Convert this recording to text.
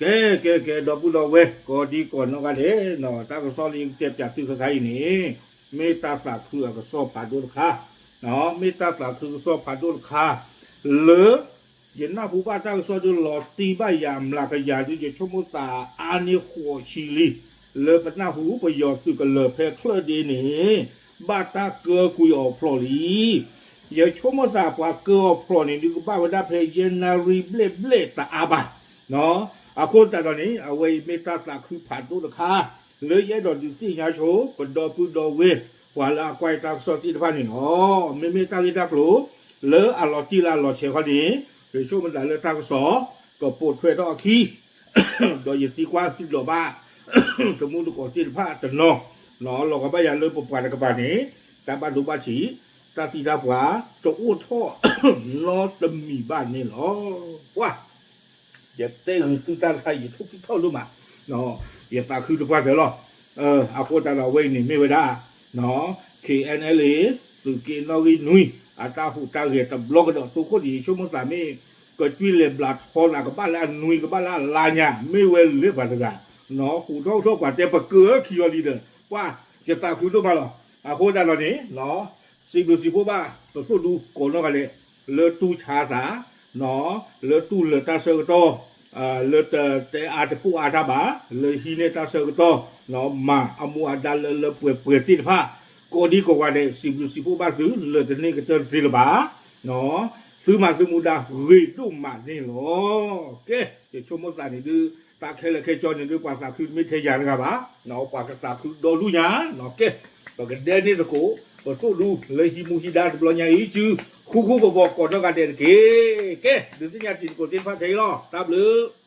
ကဲ ကဲ ကဲ ဒီပုၢ်ဒီဝဲၢ် ကိးဒံကိးနီၢ်ဂၤဒဲး, တၢ်ကစီၣ်လၢယကတဲပၠးသုခဲခါအံၤန့ၣ် မ့ၢ်တၢ်သးခုအကစီၣ်ဖးဒိၣ်တခါ, မ့ၢ်တၢ်သးခုကစီၣ်ဖးဒိၣ်တခါ လၢ ယနၢ်ဟူဘၣ်တၢ်ကစီၣ်ဒုးလီၤတံၢ်ဘၣ်ယၤမျးကယၤဒုး ယဆိကမိၣ်သးအါန့ၢ်ဃိးဆံလံ, လၢပနၢ်ဟူပယီၤသုးကလၢၤဖဲချၢၣ်ဒ့န့ၣ် ဘၣ်တၢ်ကၢကွံာ်အီၤဖျိးလံ. ယဆိကမိၣ်သးပှၤကၢအီၤဖျိးန့ၣ်ဒုး ကဘၣ်ဝဲဒၣ်ဖဲယဲၢ်နၣ်ရံၣ်ဘျဲၣ်ဘျဲၣ်တအါဘၣ်. အဃိသတးဒီးန့ၣ် အဝဲအံၤမ့ၢ်တၢ်သးခုဖးဒိၣ်တခါ လၢယအဲၣ်ဒိးဒုးသ့ၣ်ညါဆိ ပဒီပုၢ်ဒီဝဲၢ် ပှၤလၢအကွၢ်တၢ်ကစီၣ်သ့ၣ်တဖၣ်န့ၣ်လီၤ. မ့မ့ၢ်တၢ်ဂ့ၢ်တၢ်ကျိၤ လၢအလီၤတံၢ်လၢအလီၤဆဲးခီန့ၣ် ယဆိကမိၣ်သးလၢတၢ်ကစီၣ် ကပိာ်ထွဲထီၣ်အခံ ဒီးယသံကွၢ်သုးဒီးဘၣ် တမူတကိးသ့ၣ်တဖၣ်တနီၤ လီၤကဘၣ်ယၤလၢပပှၤတကပၤန့ၣ် တၢ်ဘၣ်ဒိဘၣ်ထံး တၢ်သံတၢ်ပှၢ် တအိၣ်ထီၣ်နီတမံၤဘၣ်န့ၣ်လီၤ. ပှၤ ယတဲဂ့ၤသုတၢ်တခါ ယထိၣ်ဖံးထီၣ်လိာ်မး, ယသးခုတပှၢ်တၢၢ်လီၤ. အဃိသတးဒီးအဝဲအံၤန့ၣ်မ့ၢ်ဝဲဒၣ် KNLA သုးက့နီၣ်ဂံၢ်နွံ အတၢ်ဟူးတၢ်ဂဲၤတဘျီကဒီး သိခိၣ်ဒံး ယဆိကမိၣ်သးမ့ၢ် ကကွံာ်လဲၤဘျးထီသးကဘၣ်လၢအနွံကဘၣ်လၢအလါညါ မ့ၢ်ဝဲလၢပှၤတဂၤ ဟူးထီၣ်ထီၣ်ပှၤတဲပကၢခံအီၤလံဒီး ပှၤ ယသးခုဒိၣ်မးလီၤ. အဃိသတးဒီးန့ၣ် စံးဘျုးစံးဖှိၣ်ဘၣ် ပသိၣ်ဒူကိးနီၢ်ဂၤဒဲး လၢတူၢ်ဆါသး လၢတူၢ်လၢာ်တၢ်ဆၢကတီၢ် လၢတတဲအါတပိာ်အါတၢ်ဘၣ် လၢဟံးန့ၢ်တၢ်ဆၢကတီၢ် မၤအမူအဒါလၢလၢပှဲၤပှဲၤသ့ၣ်တဖၣ် ကိးဒံကိးဂၤဒဲး စံးဘျုးစံးဖှိၣ်ဘၣ်သု လၢာ်တန့ၢ်ကတၢၢ်တသ့လၢၤဘၣ်. သုမၤသုမူဒါဂ့ၤဒိၣ်မးန့ၣ်လီၤ. ကဲ ယဆိကမိၣ်သးန့ၣ်ဒုး တၢ်ခဲလၢာ်ခဲဆ့န့ၣ်ဒုး ပှၤသးခုတမ့ၢ်ထဲယၤတဂၤဘၣ်, ပှၤကသးခုဒီဒူၣ်ညါ, ကဲ ပကဒဲန့ၢ်သကိး ပသိၣ်ဒူလၢဟံးမူဟံးဒါတဘျီညါအံၤ စုဃူဃူဖိးဖိးကိးနီၢ်ဂၤဒဲးတက့ၢ်. ကဲ ဒုးသ့ၣ်ညါတံၤသကိးသ့ၣ်တဖၣ်ထဲအံၤလီၤ. တၢ်ဘျုး